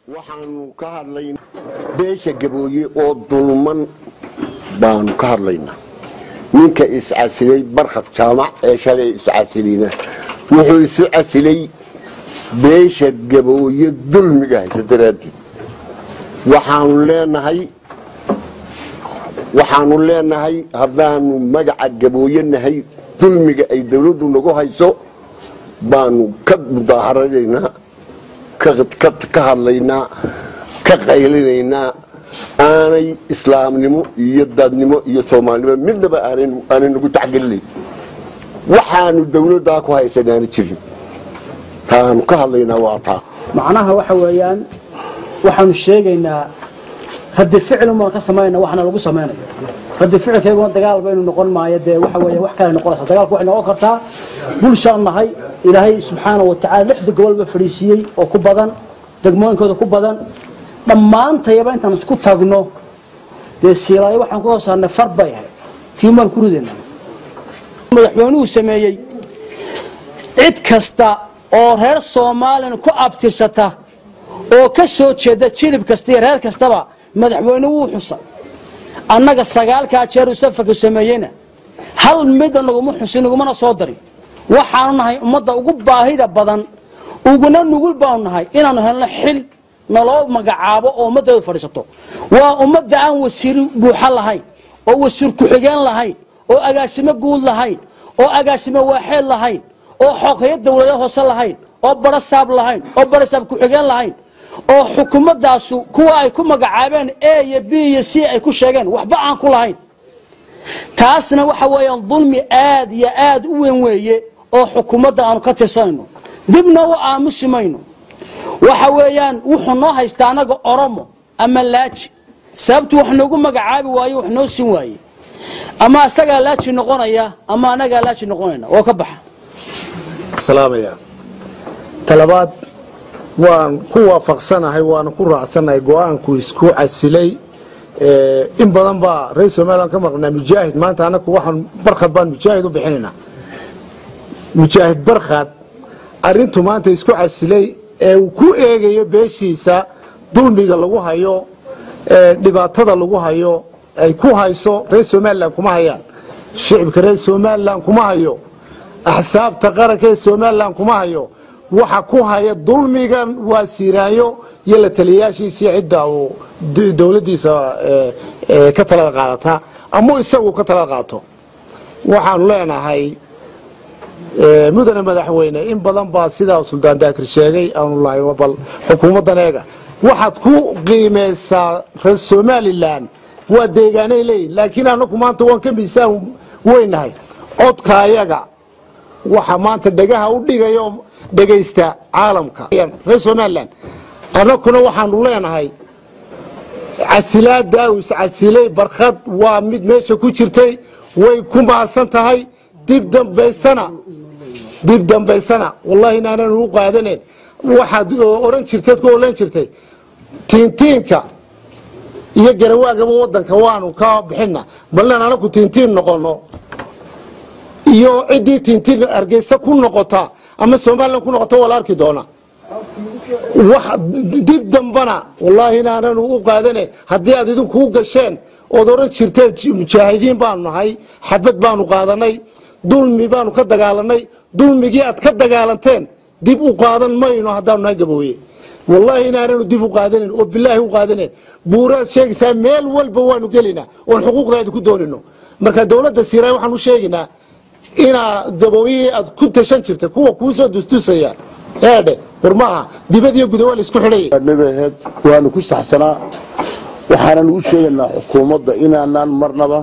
Waxaanu ka hadlaynaa beesha Gabooye oo dulman baanu ka hadlaynaa. Ninka iscasilay, Barkhad Jaamac, ee shalay iscasilayna wuxuu isu casilay beesha Gabooye dulmiga haysa daraaddeed. Waxaanu leenahay haddaanu magaca Gabooye nahay, dulmiga ay dowladdu nagu hayso baanu ka mudaharadaynaa, ka hadlaynaa, ka qaylinaynaa. Aanay islaamnimo iyo dadnimo iyo soomaalinimo midnaba aanay nagu tacgelinayn. Waxaanu dowladdaa ku haysanaana jirin. Taanu ka hadlaynaa waa taa. Macnaha waxa weeyaan, waxaanu sheegaynaa raddi ficilun baan ka samaynaa waxna lagu samaynayo. Raddi ficilkayguna dagaal baynu noqon maayo, dee waxa weeye wax kale noqonaysa. Dagaalku waxay noqon kartaa, bulshaan nahay, Ilaahay subxaana wa tacaala lixda gobolba fadhiisiiyey oo ku badan, degmooyinkooda ku badan. Dhammaantayaba intaan isku tagno, dee Siilaayo waxaan ku soo saarnay far bay ahayd, tiin baan ku ridaynaa. Madaxweynuhu sameeyey cid kasta oo reer Soomaaliyan ku abtirsata oo ka soo jeeda jilib kasta iyo reer kastaba madaxweyne wuu xusay. Annaga sagaalkaa jeer uu safarku sameeyeyna hal midda naguma xusin, nagumana soo darin. Waxaanu nahay ummadda ugu baahida badan, uguna nugul baanu nahay inaanu helno xil naloo magacaabo oo ummaddeedu fadhiisato. Waa ummadda aan wasiir buuxa lahayn, oo wasiir ku-xigeen lahayn, oo agaasimo guud lahayn, oo agaasimo waaxeed lahayn, oo xoghayo dowladeed hoose lahayn, oo barasaab lahayn, oo barasaab ku-xigeen lahayn, oo xukuumaddaasu kuwa ay ku magacaabeen A iyo B iyo C ay ku sheegeen waxba aan ku lahayn. Taasna waxa weeyaan dulmi aad iyo aad u weyn weeye oo xukuumadda aanu ka tirsanayno. Dibna u aamusi mayno. Waxa weeyaan wuxuu noo haystaa annaga Oromo ama laaji. Sababtu wax noogu magacaabi waaye, wax noo siin waaye, ama asagaa laaji noqonaya ama annagaa laaji noqonayna oo ka baxa. Salaamaya. Talabaad, waan ku waafaqsanahay, waana ku raacsanahay go-aanku isku casilay. In badan baa reer Somaliland ka maqnaa mujaahid. Maanta anaku waxaan Barkhad baan mujaahid u bixinaynaa, mujaahid Barkhad. Arrintu maanta isku casilay ee uu ku eegayo beeshiisa dulmiga lagu hayo, dhibaatada lagu hayo, ay ku hayso reer Somaliland kuma hayaan, shicibka reer Somaliland kuma hayo, axsaabta qaranka ee Somaliland kuma hayo. Waxa ku haya dulmigan waa Siiraanyo iyo la taliyayaashiisii, cidda uu dowladdiisa ka talada qaadata ama isagu ka talada qaato. Waxaanu leenahay, mudane madaxweyne, in badan baa sidaa Suldaan Daakir sheegay aanu lahay, bal xukuumaddan eega, waxaad ku qiimeysaa reer Somaliland waa deegaanay leeyihin, laakiin anaku maanta waan ka miisaan weynahay. Codka ayaga waxa maanta dhegaha u dhigaya dhegaysta caalamka reer Somaliland. Annakuna waxaanu leenahay casilaada uu iscasilay Barkhad waa mid meesha ku jirtay, way ku maasan tahay. Dib dambaysana, dib dambaysana, wallahi inaanan u qaadanayn. Waxaad oran jirteed, ku oran jirtay tiintiinka iyo garawaagaba wadanka waanu ka bixina, balnan anaku tiintiin noqono iyo ciddii tiintiin Hargeysa ku noqota ama Somaliland ku noqota waa la arki doonaa. Wax dib dambana wallaahi inaananu u qaadanayn. Haddii aad idinku u gasheen ood oran jirteen mujaahidiin baanu nahay, xabad baanu qaadanay, dulmi baanu ka dagaalanay, dulmigii aad ka dagaalanteen dib u qaadan mayno haddaanu nahay Gabooye. Wallaahi inaananu dib u qaadanayn oo bilaahi u qaadanayn. Buuraad sheegaysaa, meel walba waanu gelaynaa oon xuquuqdaadi ku doonino. Marka dowladda Siiraay waxaan u sheegaynaa inaa Gabooyihii aad ku tashan jirtay kuwa kuu soo dusdusaya eedhe war maaha, dibad iyo guda waa la isku xidhayay. Ahayd waanu ku saxsanaa. Waxaanan u sheegaynaa xukuumadda inaanaan marnaba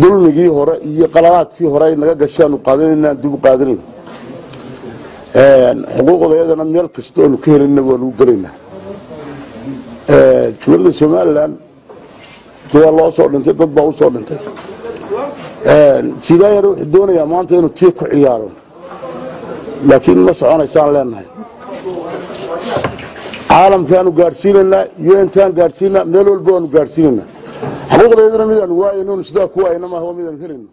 dulmigii hore iyo qaladaadkii hore ay naga gashaanu qaadanayn inaan dib u qaadanayn. Xuquuqda iyadana meel kasta oonu ka helayna waanu u gelaynaa. Jumhuuriyadda Somaliland waa loo soo dhintay, dad baa u soo dhintay. Sidaayar wuxuu doonayaa maanta inuu tii ku ciyaaro, laakiin ma soconaysaan leenahay. Caalamkaanu gaadhsiinaynaa, UN-taan gaadhsiinaa, meel walba waanu gaadhsiinaynaa. Xuquuqdeeduna midaanu waayayno sidaa ku waayna maaha, waa midaanu helayno.